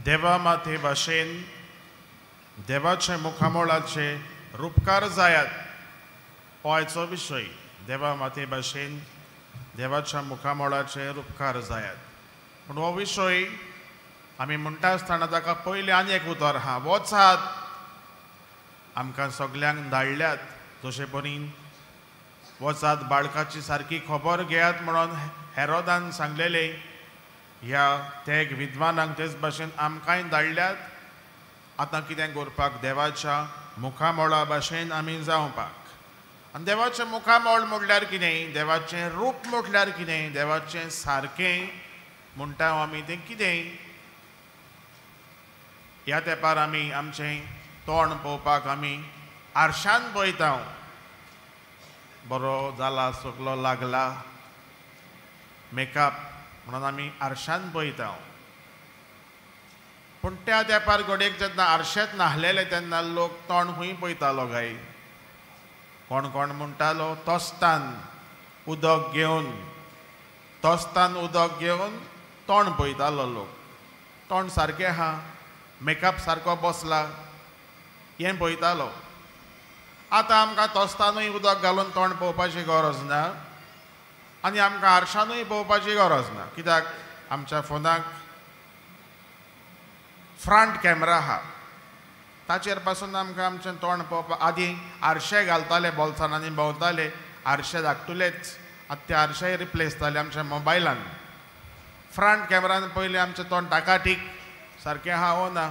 देवा माते भाशेन देवाचे मुखामोळाचे रुपकार जायात हो आयचो विशय. देवा माते भाशेन देवाच्या मुखामोळाचे रुपकार जायात. पूण हो विशय आमी म्हणटा आसतना ताका पयलीं आनी एक उतर आहा, वचात. आमकां सगल्यांक धाडल्यात जशे परीन वचात बाळकाची सारकी खबर घेयात म्हणून हेरोदान सांगलेले ह्या तेग विद्वानांक तेच भाशेन आमकांय धाडल्यात. आतां कितें करपाक? देवाच्या मुखामोळा भाशेन आमी जावपाक. आनी देवाचें मुखामोळ म्हटल्यार कितें, देवाचें रूप म्हटल्यार कितें, देवाचें सारकें म्हणटा आमी तें कितें? ह्या तेंपार आमी आमचें तोंड पळोवपाक आमी आरशान पळयता. बरो जाला, सगलो लागला मेकअप म्हणून आमी आरशान पळयता. पूण त्या तेंपार घडयेक जेन्ना आरशेंत नाहलेले तेन्ना लोक तोंड खंय पळयतालो गाय? कोण कोण म्हणटालो तोस्तान उदक घेवन, तोस्तान उदक घेवन तोंड पळयतालो लोक. तोंड सारकें आहा, मेकअप सारको बसला हें पळयतालो. आतां आमकां तोस्तानूय उदक घालून तोंड पळोवपाची गरज ना आनी आमकां आरशानूय पळोवपाची गरज ना. कित्याक? आमच्या फोनाक फ्रंट कॅमेरा आहा, ताचेर पासून आमकां आमचें तोंड पळोवपाक. आदीं आरशे घालताले बोल्सान आनी भोंवताले, आरशे धाकटुलेच. आतां ते आरशेय रिप्लेस जाले आमच्या मोबायलान. फ्रंट कॅमेरान पयलीं आमचें तोंड टाकाटीक सारकें आहा वो ना,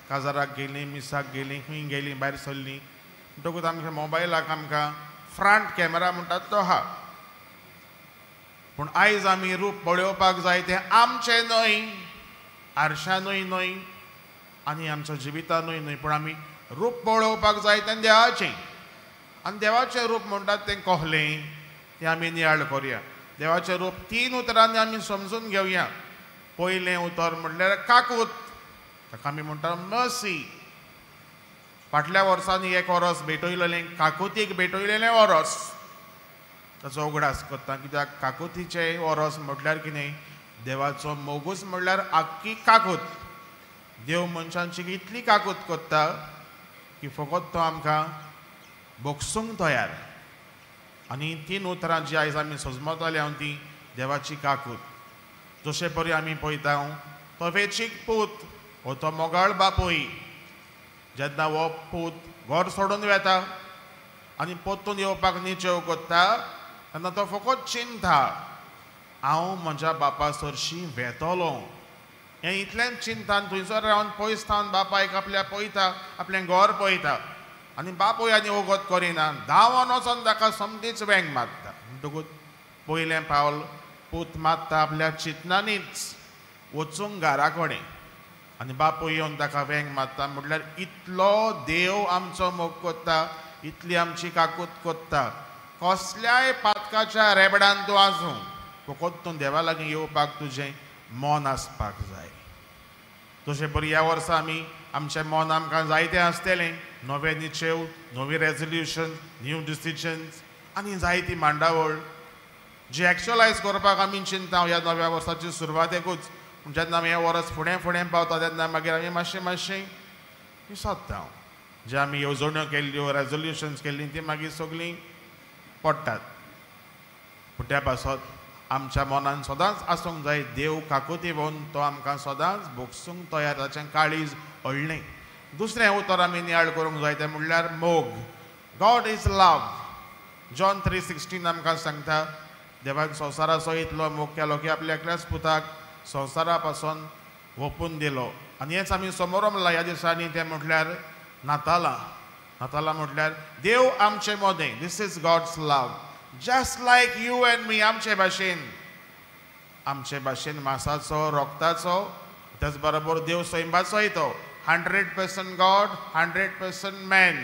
काजाराक गेलीं, मिसाक गेलीं, खंय गेलीं, भायर सरलीं म्हणटकूच आमच्या मोबायलाक आमकां फ्रंट कॅमेरा म्हणटात तो आहा. पूण आयज आमी रूप पळोवपाक जाय तें आमचें न्हय, आरशानूय न्हय आनी आमच्या जिवितानूय न्हय, पूण आमी रूप पळोवपाक जाय तें देवाचें. आनी देवाचें रूप म्हणटात तें कहलें तें आमी नियाळ करुया. देवाचें रूप तीन उतरांनी आमी समजून घेवया. पयलें उतर म्हणल्यार काकूत, ताका आमी म्हणटात मर्सी. फाटल्या वर्सांनी एक ओरोस भेटयलेलें, काकुतीक भेटयलेलें ओरोस, ताचो उगडास करता. कित्याक काकुतीचें ओरोस म्हटल्यार कितें? देवाचो मोगूच म्हणल्यार आख्खी काकूत. देव मनशांची इतली काकूत करता की फकत तो आमकां भोगसूंक तयार. आनी तीन उतरां जी आयज आमी सजमताले हांव ती देवाची काकूत. जशे परी आमी पळयता तो वेचीक पूत हो तो मोगाळ बापूय जेन्ना हो पूत घर सोडून वेता आनी परतून येवपाक निचेव करता तेन्ना तो फकत चिंता, हांव म्हज्या बापा सरशीं वेतलो. हें इतलेंच चिंतान थंयसर रावन पयस थावन बापायक आपल्या पळयता, आपलें घर पळयता आनी बापूय आनी वगत करिना, धांवन वचोन ताका समतीच वेंग मारता. म्हणटकूच पयलें पावल पूत मारता आपल्या चिंतनांनीच वचूंक घरा कडेन आनी बापूय येवन ताका वेंग मारता. म्हटल्यार इतलो देव आमचो मोग करता, इतली आमची काकूत करता. कसल्याय पातकाच्या रेबडान तूं आसूं, फकत तूं देवा लागीं येवपाक तुजें मन आसपाक जाय. तशें परी ह्या वर्सा आमी आमचें मन आमकां जायतें आसतलें, नवे निचेव, नवी रेजोल्युशन, न्यू डिसिजन्स आनी जायती मांडावळ जी एक्चुअलायज करपाक आमी चिंता ह्या नव्या वर्साची सुरवातेकूच. पूण जेन्ना आमी हें वर्स फुडें फुडें पावता तेन्ना मागीर आमी मातशें मातशें विसरता. जे आमी येवजण्यो केल्ल्यो, रेजोल्युशन्स केल्लीं ती मागीर सगळीं पडटात. पूण त्या पासत आमच्या मनान सदांच आसूंक जाय देव काकुती येवन तो आमकां सदांच भोगसूंक तयार, ताचें काळीज अडलें. दुसरें उतर आमी नियाळ करूंक जाय तें म्हणल्यार मोग. God is love. John 3:16 आमकां सांगता देवान संवसाराचो इतलो मोग केलो की आपल्या एकल्याच पुताक संवसारा पासून वोपून दिलो. आनी हेंच आमी समोरमला ह्या दिसांनी, तें म्हटल्यार नातालां. नातालां म्हटल्यार देव आमचे मदें. This is God's love, just like you and me. आमचे भाशेन, आमचे भाशेन मासाचो, रोगताचो, त्याच बरोबर देव सैमाचोय तो. 100% गॉड, 100% मॅन.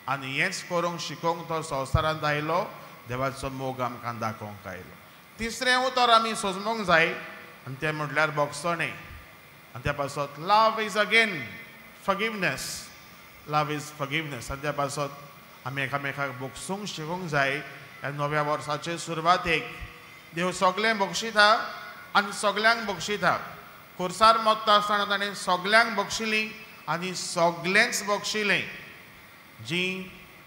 आनी हेंच करूंक शिकोवंक तो संवसारांत आयलो, देवाचो मोग आमकां दाखोवंक आयलो. तिसरें उतर आमी सोजमूंक जाय आनी तें म्हटल्यार भोगसणें. आनी त्या पासत love is again forgiveness. Love is forgiveness. आनी त्या पासत आमी एकामेकाक भोगसूंक शिकूंक जाय. ह्या नव्या वर्साचे सुरवातेक देव सगळें बक्षिता आनी सगल्यांक बक्षिता. खुर्सार मोत्ता आसतना ताणें सगल्यांक बक्षिली आनी सगलेंच बक्षिलें. जी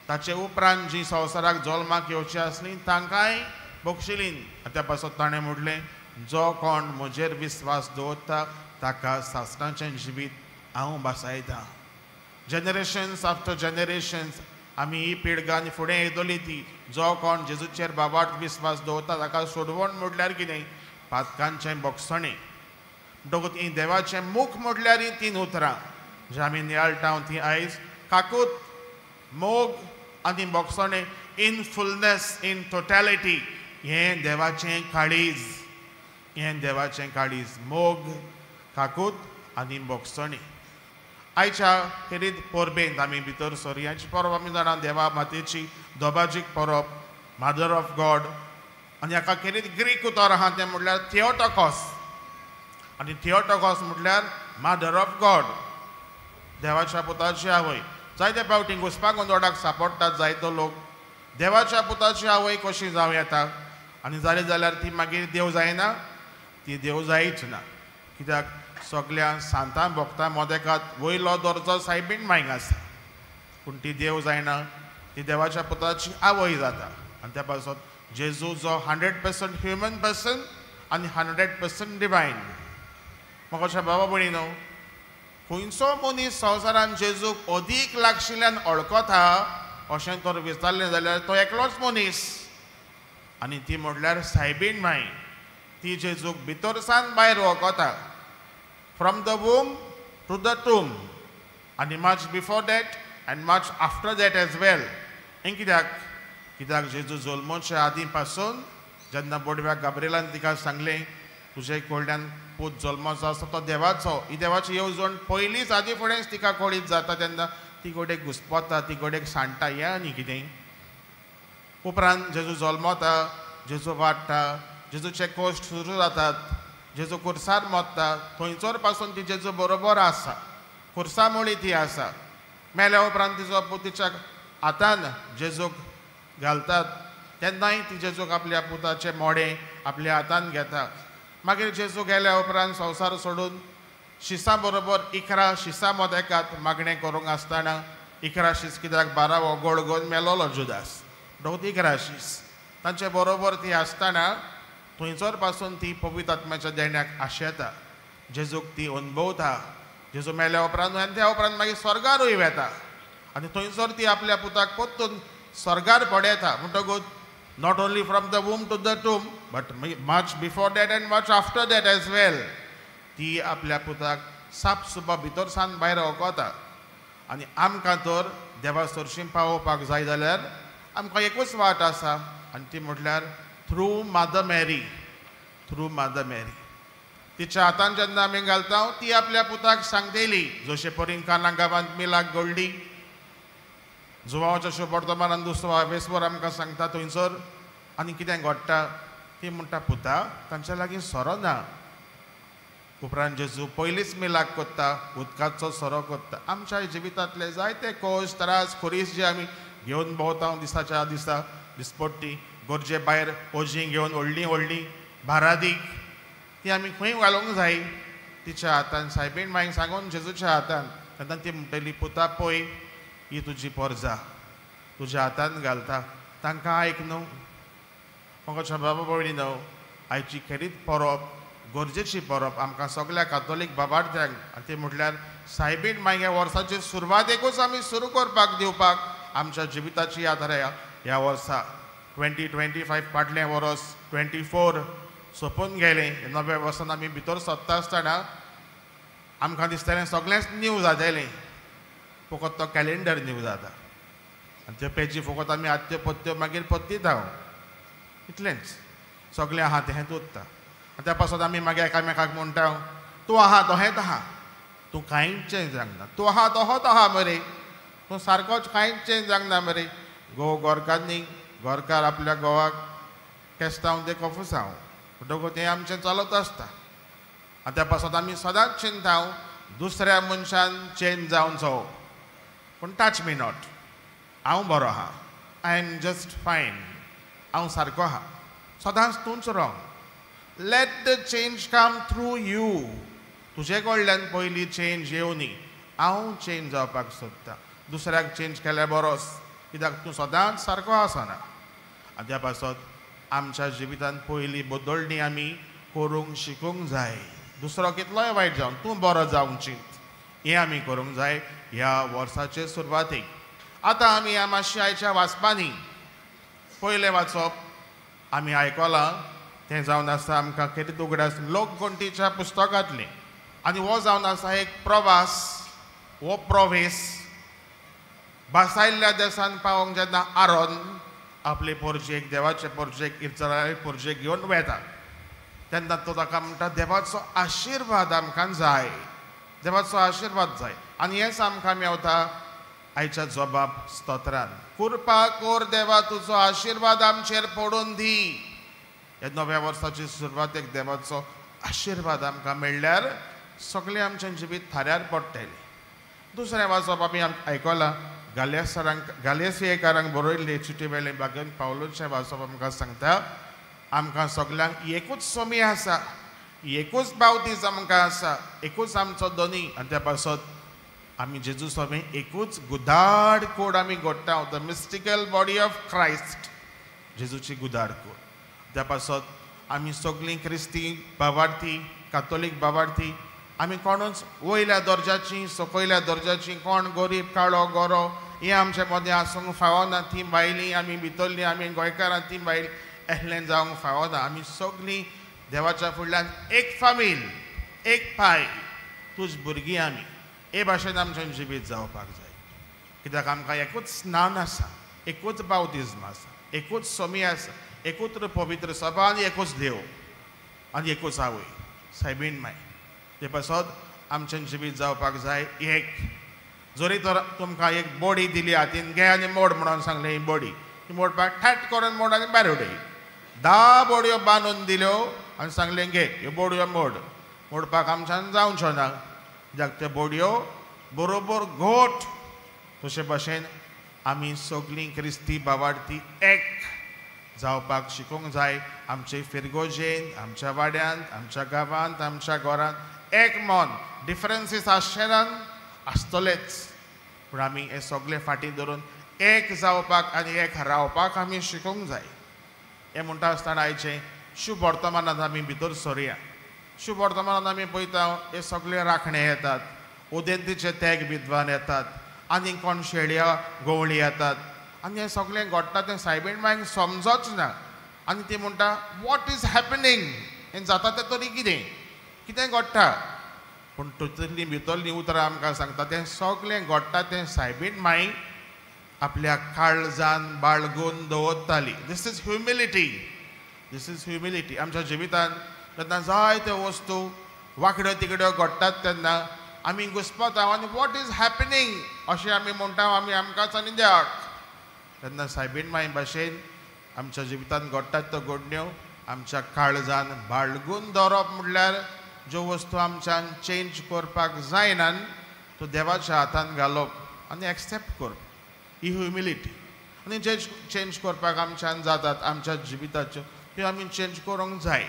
ताचे उपरांत जी संवसाराक जल्माक येवची आसली तांकांय बक्षिली. आनी त्या पासत ताणें म्हटलें, जो कोण म्हजेर विस्वास दवरता ताका सासणाचें जिवीत हांव भासायता. जनरेशन्स आफ्टर जनरेशन्स आमी ही पिळगां आनी फुडें येतली ती जो कोण जेजूचेर बाबाट विस्वास दवरता ताका सोडवण म्हटल्यार कितें, पातकांचें बक्षणें. म्हणटकूच ही देवाचें मुख म्हटल्यार ही तीन उतरां जी आमी नियाळटा ती आयज काकूत, मोग आनी बक्षणें इन फुलनेस, इन टोटॅलिटी. हें देवाचें काळीज, हें देवाचें काळीज, मोग, काकूत आनी बक्षणें. आयच्या खेरीत परबेंत आमी भितर सरया. हाची परब आमी जाणा देवा मातेची दोबाजीक परब, मदर ऑफ गॉड. आनी हाका खेरीत ग्रीक उतर आहा तें म्हटल्यार थियोटोकॉस. आनी थियोटोकॉस म्हटल्यार मदर ऑफ गॉड, देवाच्या पुताची आवय. जायते फावटी घुसपा गोंदोडाक सांपडटात जायतो लोक, देवाच्या पुताची आवय कशी जावं येता आनी जाली जाल्यार ती मागीर देव जायना, ती देव जायच ना. कित्याक सगल्या सांतां भोगता मोदेकात वयलो दर्जो सायबीण मांयक आसा, पूण ती देव जायना, ती देवाच्या पुताची आवय जाता. आनी त्या पासत जेजू जो 100% ह्युमन पर्सन आनी 100% डिवायन. म्हाका बाबा भयणी न्हू, खंयचो मनीस संवसारान जेजूक अदीक लागशिल्ल्यान वळखता अशें तर विचारलें जाल्यार तो एकलोच मनीस, आनी ती म्हटल्यार सायबीण माय. ती जेजूक भितर सान भायर वळखता, from the womb to the tomb, आनी much before that and much after that as well. हें कित्याक, कित्याक जेजू जल्मोच्या आदीं पासून जेन्ना बोडव्या गाब्रिएलान तिका सांगलें तुजे कडल्यान पूत जल्माचो आसा तो देवाचो, ही देवाची येवजण पयलींच आदीं फुडेंच तिका कळीत जाता. तेन्ना ती गोडेक घुसपता, ती गोडेक सांडटा हें आनी कितें. उपरांत जेजू जल्मता, जेजू वाडटा, जेजूचे कश्ट सुरू जातात, जेजू खुर्सार मोत्ता, थंयसर पासून ती जेजू बरोबर आसा, खुर्सा मुळी ती आसा. मेल्या उपरांत तिचो पूत तिच्या हातान जेजूक घालतात, तेन्नाय ती जेजूक आपल्या पुताचें मोडें आपल्या हातान घेता. मागीर जेजू गेल्या उपरांत संवसार सोडून शिसां बरोबर 11 शिसां मोदेकात मागणें करूंक आसतना 11 शीस, कित्याक 12 हो गोड घेवन मेलोलो जुदास, म्हणटकूच 11 शीस तांचे बरोबर ती आसतना थंयसर पासून ती पवित्र आत्म्याच्या देण्याक आशेता, जेजूक ती अनुभवता. जेजू मेल्या उपरांत आनी त्या उपरांत मागीर स्वर्गारूय वेता आनी थंयसर ती आपल्या पुताक परतून स्वर्गार पडयता. म्हणटकूच not only from the womb to the tomb but much before that and much after that as well, ती आपल्या पुताक साप सुबा भितर सान भायर वळखता. आनी आमकां तर देवा सरशीं पावोवपाक जाय जाल्यार आमकां एकूच वाट आसा आनी ती म्हटल्यार through mother Mary, through mother Mary. तिच्या हातान जेन्ना आमी घालता ती आपल्या पुताक सांगतली, जशे परीन काना गांवांत मिलाक घडली, जुवाच्या शुभवर्तमानान दुसरो हावेसवर आमकां सांगता थंयसर आनी कितें घडटा. ती म्हणटा पुता तांच्या लागीं सोरो ना. उपरांत जेजू पयलींच मिलाक कोत्ता, उदकाचो सोरो कोत्ता. आमच्या जिवितांतले जायते कोश, त्रास, खुरीस जे आमी घेवन भोंवता दिसाच्या दिसा दिसपट्टी, गरजे भायर ओजीं घेवन व्हडलीं व्हडलीं भारादीक, ती आमी खंय घालूंक जाय तिच्या हातान, सायबीण मांयक सांगून जेजूच्या हातान. तेन्ना ती म्हणटली पुता पळय ही तुजी पोरजा तुज्या हातान घालता, तांकां आयक न्हू. म्हाका बाबा भयणी न्हू, आयची खेरीत परब, गरजेची परब आमकां सगल्या कातोलीक बाबार्थ्यांक, आनी ती म्हटल्यार सायबीण मांय ह्या वर्साचे सुरवातेकूच आमी सुरू करपाक दिवपाक आमच्या जिविताची यात्रा. ह्या वर्सा 2025 फाटलें वर्स 24 सोंपून गेलें. नव्या वर्सान आमी भितर सरता आसतना आमकां दिसतालें सगळेंच न्यू जातलें, फकत तो कॅलेंडर न्यू जाता आनी त्यो पेजी फकत आमी आत्यो पत्त्यो मागीर पत्तीता, इतलेंच सगळें आहा तेंच उरता. आनी त्या पासत आमी मागीर एकामेकाक म्हणटा तूं आहा तोहेंच आहा, तूं कांयच चेंज जावंक ना, तूं आहा तोहोच आहा मरे, तूं सारकोच कांयच चेंज जावंक ना मरे. घोव गोरकार न्ही, गोरकार आपल्या घोवाक केस्तांव ते कोफुसांव, म्हणटकूच तें आमचें चलत आसता. आनी त्या पासत आमी सदांच चिंता दुसऱ्या मनशान चेंज जावचो, पूण टच मी not, हांव बरो आहा, I am just fine, हांव सारको आहा, सदांच तूंच wrong. Let the change come through you. तुजे कडल्यान पयलीं चेंज येवनी, हांव चेंज जावपाक सोदता. दुसऱ्याक चेंज केल्यार बरोच, कित्याक तूं सदांच सारको आसना. आनी त्या पासत आमच्या जिवितांत पयलीं बदलणी आमी करूंक शिकूंक जाय. दुसरो कितलोय वायट जावन तूं बरो जावंक चिंत, हें आमी करूंक जाय ह्या वर्साचे सुरवातेक. आतां आमी ह्या मातशें आयच्या वाचपांनी पयलें वाचप आमी आयकलां तें जावन आसा आमकां खेरीत उगडास लोकगणतीच्या पुस्तकांतलें. आनी हो जावन आसा एक प्रवास, हो प्रवेश भासायल्ल्या देसान पावोंक जेन्ना आरोन आपले पोरजेक, देवाचे पोरजेक, इस्रायल पोरजेक घेवन वेता तेन्ना तो ताका म्हणटा देवाचो आशिर्वाद आमकां जाय, देवाचो आशिर्वाद जाय. आनी हेंच आमकां मेवता आयच्या जबाब स्तोत्रान. कृपा कोर देवा, तुजो आशिर्वाद आमचेर पडून दी. ह्या नव्या वर्साची सुरवातेक देवाचो आशिर्वाद आमकां मेळ्ळ्यार सगळें आमचें जिवीत थाऱ्यार पडटलें. दुसरें वाचप आमी आयकलां गालेसियेकारांक बरयल्ले चिटी वेले बागेन पावलोचें वाचप आमकां सांगता आमकां सगल्यांक एकूच स्वामी आसा, एकूच बावतीज आमकां आसा, एकूच आमचो धनी. आनी त्या पासत आमी जेजू स्वामी एकूच गुदाड कोड आमी घडटा, the mystical body of Christ, जेजूची गुदाड कोड. त्या पासत आमी सगळीं क्रिस्ती बाबार्थी, कातोलीक बाबार्थी, आमी कोणूच वयल्या दर्जाची सकयल्या दर्जाची, कोण गरीब काळो गोरो हें आमचे मदें आसूंक फावना. ती बायली आमी भितरली, आमी गोंयकारां ती बायल एहलें जावंक फावना. आमी सगळीं देवाच्या फुडल्यान एक फामील, एक पाय, तूज भुरगीं आमी. हे भाशेन आमचें जिवीत जावपाक जाय, कित्याक आमकां एकूच स्नान आसा, एकूच बावतिज्म आसा, एकूच स्वामी आसा, एकूच पवित्र सभा आनी एकूच देव आनी एकूच आवय सायबीण माय. ते पासत आमचें जिवीत जावपाक जाय एक. जरी तर तुमकां एक बॉडी दिली हातीन, घे आनी मोड म्हणून सांगलें, ही बॉडी ती मोडपाक ठाट करून मोड आनी भायर उडय. 10 बॉडयो बांदून दिल्यो आनी सांगलें घे ह्यो बॉडयो मोड, मोडपाक आमच्यान जावचो ना, कित्याक त्यो बॉडयो बरोबर घोट. तशे भाशेन आमी सगळीं क्रिस्ती बाबार्थी एक जावपाक शिकूंक जाय. आमचे फिरगोजेन, आमच्या वाड्यांत, आमच्या गांवांत, आमच्या घरांत एक मन. डिफरन्सीस आसचे आसतलेच, पूण आमी हे सगळे फाटीं धरून एक जावपाक आनी एक रावपाक आमी शिकूंक जाय. हें म्हणटा आसतना आयचें शुभ वर्तमानांत आमी भितर सरुया. शुभ वर्तमानांत आमी पळयता हे सगळे राखणे येतात, उदेंतीचे तेग विद्वान येतात, आनी कोण शेळया गवळी येतात, आनी हें सगळें घडटा तें सायबीण मायक समजच ना. आनी ती म्हणटा what is happening, हें जाता तें तरी कितें कितें घडटा. पूण तितलीं भितरलीं उतरां आमकां सांगता तें सगळें घडटा तें सायबीण माई आपल्या काळजान बाळगून दवरताली. This is humility, this is humility. आमच्या जिवितांत जेन्ना जायत्यो वस्तू वांकड्यो तिकड्यो घडटात तेन्ना आमी घुस्पता आनी what is happening अशें आमी म्हणटा आमी आमकांच आनी देवाक. तेन्ना सायबीण माई भाशेन आमच्या जिवितांत घडटात त्यो घडण्यो आमच्या काळजान बाळगून दवरप म्हणल्यार ज्यो वस्तू आमच्यान चेंज करपाक जायना त्यो देवाच्या हातान घालप आनी एक्सेप्ट करप, ही ह्युमिलिटी. आनी जे चेंज करपाक आमच्यान जातात आमच्या जिविताच्यो त्यो आमी चेंज करूंक जाय,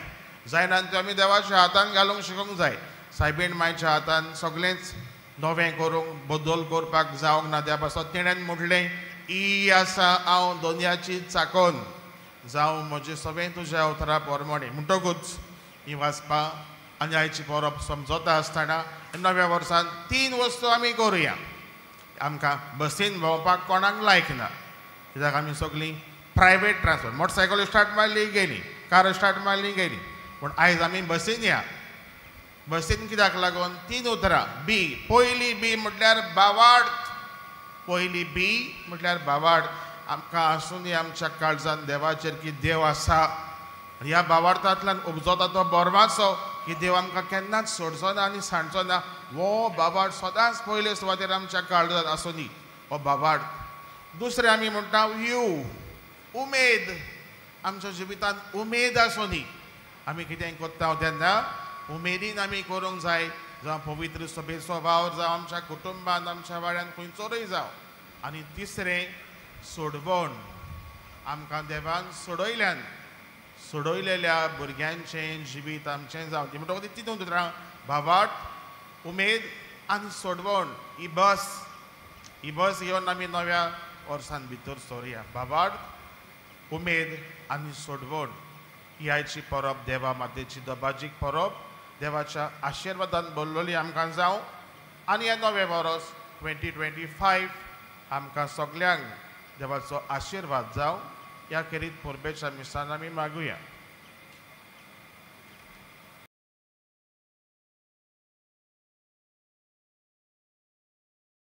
जायना त्यो आमी देवाच्या हातान घालूंक शिकूंक जाय. सायबीण मायच्या हातान सगळेंच नवें करूंक बदल करपाक जावंक ना. त्या पासत तेणेन म्हटलें ई आसा हांव दोनयाची चाकोन, जावं म्हजें सगळें तुज्या उतरा प्रमाणें. म्हणटकूच ही वाचपां आनी आयची परब समजता आसतना नव्या वर्सान 3 वस्तू आमी करुया. आमकां बसीन भोंवपाक कोणाक लायक ना, कित्याक आमी सगळीं प्रायवेट ट्रान्सपोर्ट, मोटरसायकल स्टार्ट मारली गेली, कार स्टार्ट मारली गेली, पूण आयज आमी बसीन या. बसीन कित्याक लागून 3 उतरां बी. पयली बी म्हटल्यार बावाड, पयली बी म्हटल्यार बावाड. आमकां आसून आमच्या काळजान देवाचेर की देव आसा, ह्या बावार्थांतल्यान उपजता तो बरवाचो की देव आमकां केन्नाच सोडचो ना आनी सांडचो ना. हो बाबाड सदांच पयले सुवातेर आमच्या काळजांत आसूं दी, हो बाबाड. दुसरें आमी म्हणटा you, उमेद. आमच्या जिवितांत उमेद आसूं दी. आमी कितें करता तेन्ना उमेदीन आमी करूंक जाय, जावं पवित्र सभेचो वावर, जावं आमच्या कुटुंबान, आमच्या वाड्यान खंयचोरूय जावं. आनी तिसरें सोडवण. आमकां देवान सोडयल्यान, सोडयलेल्या भुरग्यांचें जिवीत आमचें जावं. म्हणटकच तितून उतरां भावार्थ, उमेद आनी सोडवण ही बस घेवन आमी नव्या वर्सान भितर सोरया. बाबार्थ उमेद आनी सोडवण ही आयची परब देवा मातेची दबाजीक परब देवाच्या आशिर्वादान भरलेली आमकां जावं आनी हें नवें वर्स 2025 आमकां सगल्यांक देवाचो आशिर्वाद जावं. ह्या खेरीत परबेच्या मिसान आमी मागुया.